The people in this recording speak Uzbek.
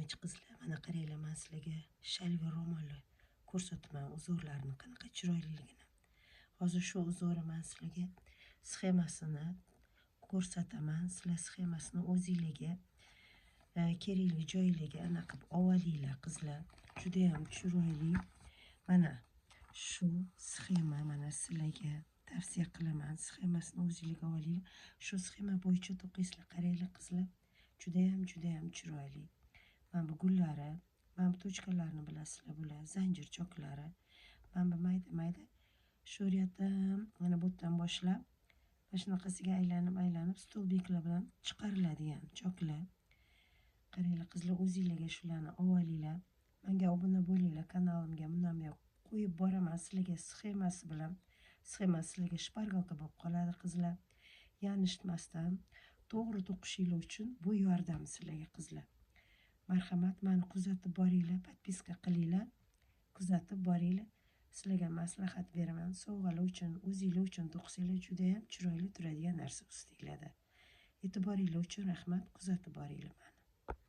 Obunachi qizlar, mana qaranglar, man sizlarga shalvi ro'moli ko'rsataman, узор larni qanaqa chiroyliligini. Hozir shu узор ni man sizlarga sxemasini ko'rsataman. Sizlar sxemasini o'zinglarga kerakli joylarga anaqa qilib olinglar, qizlar. Judayam chiroyli. Mana shu sxema, mana sizlarga tavsiya qilaman. Sxemasini o'zinglarga olinglar. Shu sxema bo'yicha to'qiysizlar. Qaranglar, qizlar, judayam, judayam chiroyli. Mana bu gullari, mana bu точка larni bilasizlar, bular zanjir choklari. Mana bu mayda mayda shu yerdan, mana bu yerdan boshlab mana shunaqasiga aylanib aylanib столбик lar bilan chiqariladigan choklar. Qaranglar, qizlar, o'zinglarga shularni olinglar. Menga obuna bo'linglar kanalimga, bundan buyoq qo'yib boraman sizlarga sxemasi bilan. Sxemasi sizlarga шпаргалка bo'lib qoladi, qizlar. Yanglishmasdan to'g'ri to'qishinglar uchun bu yordam sizlarga, qizlar. Marhamat, mani kuzatib boringlar, подписка qilinglar, kuzatib boringlar. Sizlarga maslahat beraman. Sovg'alar uchun, o'zinglar uchun to'qisanglar judayam chiroyli turadigan narsa ustinglarda. E'tiboringlar uchun rahmat, kuzatib boringlar mani.